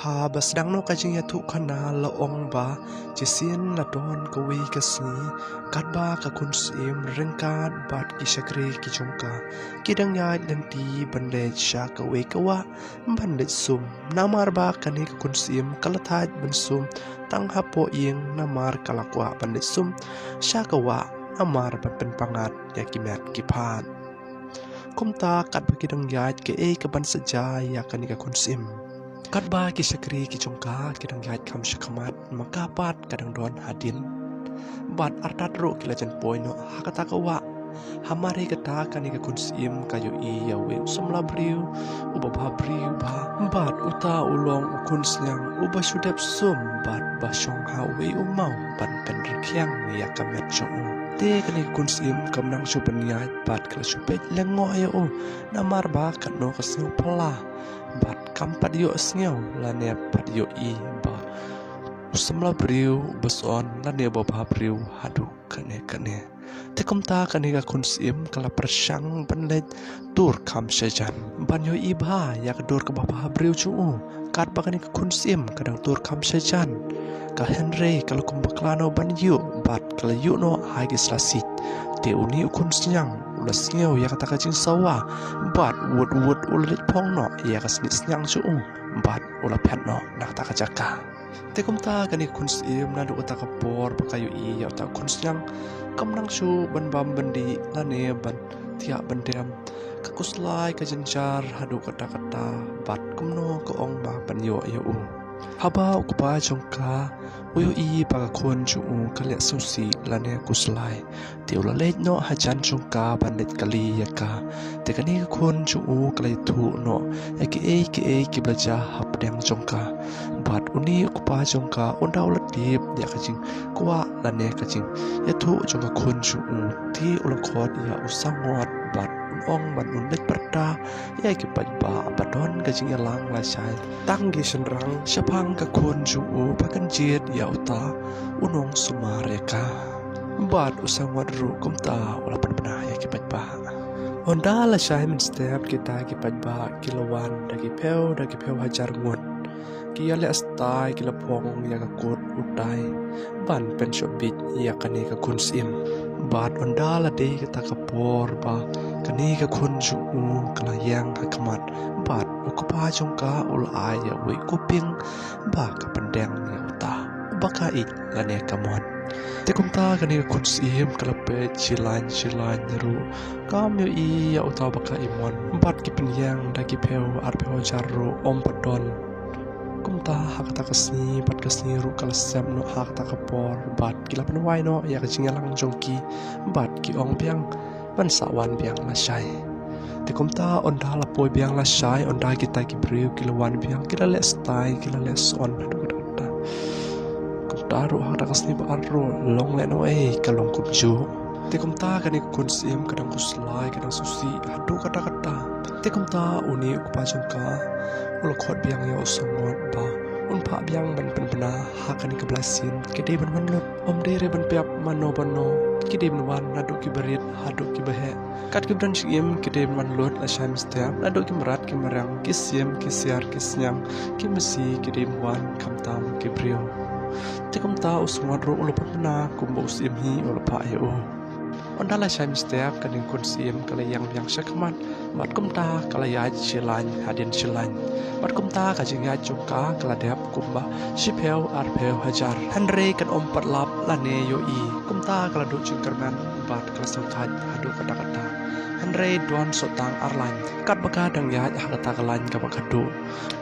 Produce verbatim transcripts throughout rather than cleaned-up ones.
Haba sdang noh ka jingïathuhkhana la ong ba shisien la don kawei ka sngi katba ka khun syiem ryngkat bad ki shakri ki jong ka ki dang ïaid lynti ban leit sha kawei ka wah ban leit sum. Namar ba kane ka khun syiem ka la thait ban sum tang hapoh ïing, namar ka la kwah ban leit sum sha ka wah namar ban pynpangad ïa ki met ki phad. Kumta katba ki dang ïaid, kaei kaban sa jia ïa kane ka khun syiem? Katba ki shakri ki jong ka ki dang ïaid kham sha khmat, ma ka pat ka dang don hadien. Bad artat ruh ki la jan poi noh ha kata ka wah. Hamar hi kata kane ka khun syiem ka ïohi ïa uwei u samla briew uba bha briew bha. Bad uta u long u khun sniang uba shu dep sum bad ba shong ha uwei u maw ban pynrkhiang ïa ka met jong u. Te kane ka khun syiem kam nang shu pynïaid bad ka la shu peit lyngngoh ïa u, namar ba katno ka sngew phylla bad kam pat ïoh sngew lane pat ïohi ba u samla briew uba son lane uba bha briew haduh kane kane. Te kumta kane ka khun syiem ka la pyrshang ban leit tur kham shajan ban ïohi bha ïa ka dur kaba bha briew jong u. Katba kane ka khun syiem ka dang tur kham shajan, ka hynrei ka la kum bakla noh ban ïuh bad ka la ïuh noh ha ki sla siej. Te une u khun sniang u la sngew ïa kata ka jingsawa bad wut wut u la leit phong noh ïa ka snieh sniang jong u bad u la phet noh na kata ka jaka. Te kumta kane ka khun syiem naduh kata ka por ba ka ïohi ïa uta u khun sniang, kam nang shuh ban bam ban dih lane ban thiah ban dem. Ka khuslai ka jynjar haduh katta katta bad kumno ka ong ba ban ïoh ïa u. Haba u kpa jong ka u ïohi ba ka khun jong u ka leh sngewsih lane khuslai, te u la leit noh hajan jong ka ban leit kylli ïa ka. Te kane ka khun jong u ka la ïathuh noh ïa kiei kiei kiba la jia hapdeng jong ka. Bad une u kpa jong ka, ynda u la tip ïa ka jingkwah lane ka jingïathuh jong ka khun jong u, te u la khot ïa u sangot bad u ong ban un leit pyrta ïa ki paidbah ba don ka jingïalang lashai tang ki shynrang shaphang ka khun jong u ba kan jied ïa uta u nongsumar ïa ka. Bad u sangot ruh kumta u la pynbna ïa ki paidbah. Ynda lashai mynstep kita ki paidbah ki la wan da ki phew da ki phew hajar ngut. Ki ïaleh stai, ki la phong ïa ka kut u tai ban pynshoh bit ïa kane ka khun syiem. Bad ynda la dei kata ka por ba kane ka khun jong u ka la ïeng ha khmat, bad u kpa jong ka u la ai ïa uwei u pieng ba ka pyndeng ïa uta uba ka ïeit lane ka mon. Te kumta kane ka khun syiem ka la peit shi lain shi lain ruh kam ïohi ïa uta uba ka ïeit mon. Bad ki pynïeng da ki phew ar phew hajar ruh ym pat don. Kumta ha kata ka sngi bad ka sngi ruh ka la sep noh ha kata ka por bad ki la pynwai noh ïa ka jingïalang jong ki bad ki ong biang ban sa wan biang lashai. Te kumta ynda la poi biang lashai, ynda kita ki briew ki la wan biang, ki la leh stai, ki la leh sngewbha haduh katta katta. Kumta ruh ha kata ka sngi ba ar ruh long lehnohei ka long kumjuh. Te kumta kane ka khun syiem ka dang khuslai, ka dang sngewsih haduh katta katta. Te kumta une u kpa jong ka u la khot biang ïa u sangot ba un phah biang ban pynbna ha kane ka blai sien. Ki dei ban wan lut, ym dei re ban pep mano mano. Ki dei ban wan naduh kiba rit haduh kiba heh. Kat kiba don jingim ki dei ban wan lut lashai mynstep, naduh ki mrad ki mreng, ki siem ki siar ki sniang, ki masi, ki dei ban wan khamtam ki briew. Te kumta u sangot ruh u la pynbna kumba u syiem hi u la phah ïa u. Ynda lashai mynstep kane ka khun syiem ka la ïeng biang sha khmat, bad kumta ka la ïaid shi lain hadien shi lain. Bad kumta ka jingïaid jong ka ka la dep kumba shi phew ar phew hajar. Hynrei kan ym pat lap lane ïohi. Kumta ka la duh jingkyrmen bad ka la sngewthait haduh katta katta. Hynrei don shuh tang ar lain katba ka dang ïaid ha kata ka lain kaba khatduh.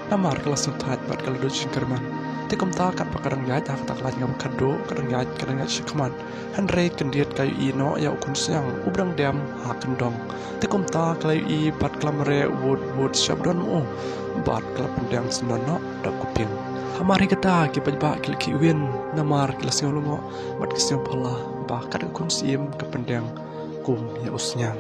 Namar ka la sngewthait bad ka la duh jingkyrmen. Te kumta katba ka dang ïaid ha kata ka lain kaba khatduh, ka dang ïaid, ka dang ïaid sha khmat. Hynrei khyndiat ka ïohi noh ïa u khun sniang uba dang dem ha kyndong. Te kumta ka la ïohi bad ka la mareh wut wut sha ba don ma u bad ka la pyndeng syndon noh da u pieng. Hamar hi kata ki paidbah ki la khihwin namar ki la sngew lyngngoh bad ki sngew phylla ba kata ka khun syiem ka pyndeng kum ïa u sniang.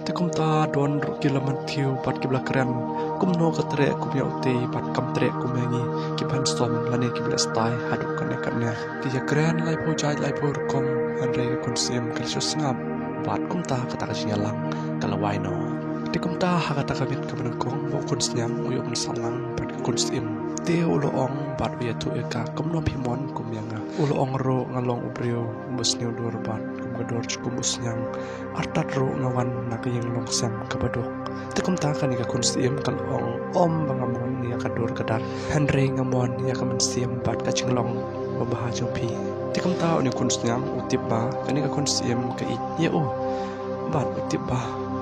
Te kumta don ruh ki la mathiu bad ki ba la kren, kumno ka treh kum ïa u tei bad kam treh kum ïa ngi kiba handsome lane kiba leh stai haduh katne katne. Ki ïakren laiphew jait laiphew rukom, hynrei ka khun syiem ka la shu sngap bad kumta kata ka jingïalang ka la wai noh. Te kumta ha kata ka miet kaba nyngkong ba u khun sniang u ïoh ban sah lang bad ka khun syiem. Te u la ong bad u ïathuh ïa ka, kumno phi mon kum ïa nga? U la ong ruh, nga long u briew uba sniew dur bad kum ka dur jong u sniang. Artat ruh nga wan na ka ïing long sem kaba duk. Te kumta kane ka khun syiem ka la ong, ym ba nga mon ïa ka dur ka dar, hynrei nga mon ïa ka mynsiem bad ka jinglong babha jong phi. Te kumta une u khun sniang u tip ba kane ka khun syiem ka ïeit ïa u, bad u tip ba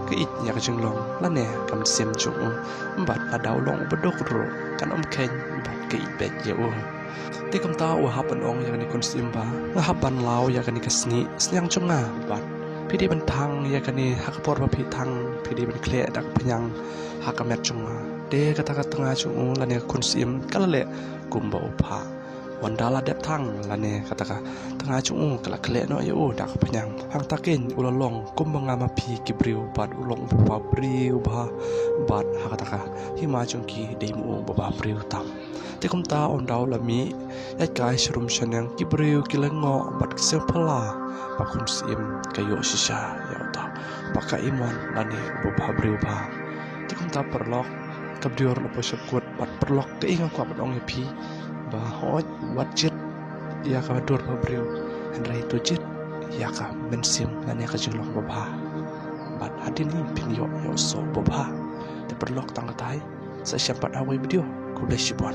ka ïeit ïa ka jinglong lane ka mynsiem jong u. Bad lada u long uba duk ruh kan ym kheiñ bad ka ïeit beit ïa u. Te kumta u hap ban ong ïa kane khun syiem ba, nga hap ban law ïa kane ka sniang sniang jong nga bad phi dei ban thang ïa kane, ha ka por ba phi thang phi dei ban khleh da ka phniang ha ka met jong nga. Te kata ka tnga jong u lane ka khun syiem ka la leh kumba u phah. Ynda la dep thang lane kata ka tnga jong u ka la khleh noh ïa u da ka phniang. Hangta keiñ u la long kumba nga ma phi ki briew bad u long uba briew bha, bad ha kata ka hima jong ki dei ma u uba briew tam. Te kumta ynda u la mih ïaid kai sharum shaneng, ki briew ki la ngoh bad ki sngewphylla ba khun syiem ka ïoh shisha ïa uta ba ka imon lane uba briew bha. Te kumta paralok, ka video ruh la poi shaphrang bad paralok, ka i nga kwah ban ong ïa phi ba hooid, wat jied ïa ka dur ba briew, hynrei to jied ïa ka mynsiem lane ka jinglong babha. Bad hadien hi phin ïoh ïa u soh babha. Te paralok, tang katei, sa shem pat ha kawei video. Khublei shibun.